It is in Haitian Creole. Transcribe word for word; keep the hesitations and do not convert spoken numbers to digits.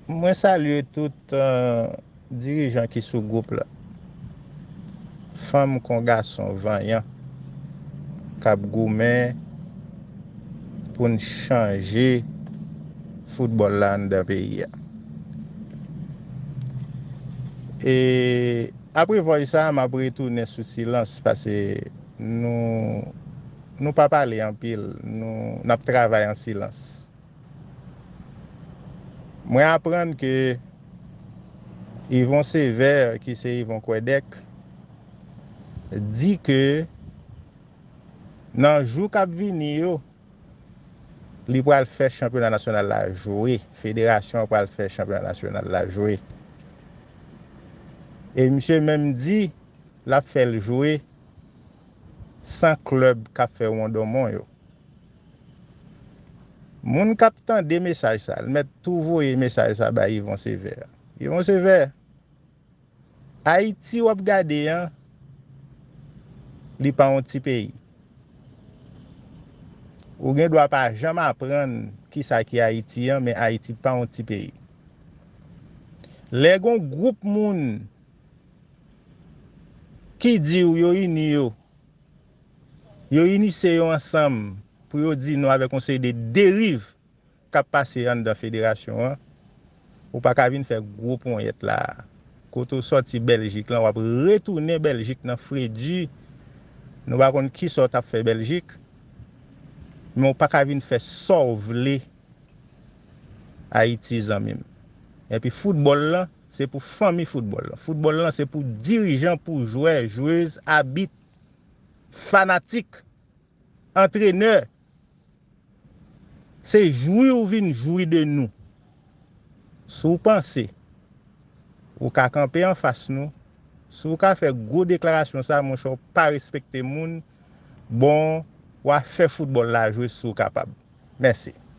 Mwen salye tout, euh, dirijan ki sou gwoup la. Fanm kon gason vanyan k ap goumen pou n chanje foutbòl la anndan peyi a. E apre vòy sa a, m ap retounen sou silans, paske nou, nou pa pale anpil, nou, n ap travay an silans. Mwen aprann ke Yvon Sévère, ki se Yvon Kwèdèk, di ke nan jou k ap vini yo, li pral fè chanpyona nasyonal la jwe, federasyon an pral fè chanpyona nasyonal la jwe. E misye menm di l ap fè l jwe san klèb k ap fè wondonmon yo. Moun k ap tande mesaj sa, l mèt tou voye mesaj sa bay Yvon Sévère. Yvon Sévère, Ayiti w ap gade an, li pa yon ti peyi. Ou gen dwa pa janm aprann kisa ki Ayiti an, men Ayiti pa yon ti peyi. Lè gon gwoup moun ki di w yo ini yo, yo inise yo ansanm pou yo di non avèk yon seri de deriv k ap pase anndan federasyon an, ou pa ka vin fè gwo ponyèt la a. Kote w sòti Bèljik lan, w ap retounen Bèljik nan fredi. Nou pa konn kisa w t ap fè Bèljik, men w pa ka vin fè sa w vle Ayiti, zanmi m. Epi foutbòl lan, se pou fanmi foutbòl lan. Foutbòl lan, se pou dirijan, pou jwè, jwez, abit, fanatik, antrenè. Se jwi ou vin jwi de nou. Si w panse ou ka kanpe anfas nou, si w ka fè gwo deklarasyon sa, monchè, w pa respekte moun, bon, w a fè foutbòl la jwe si w kapab. Mèsi.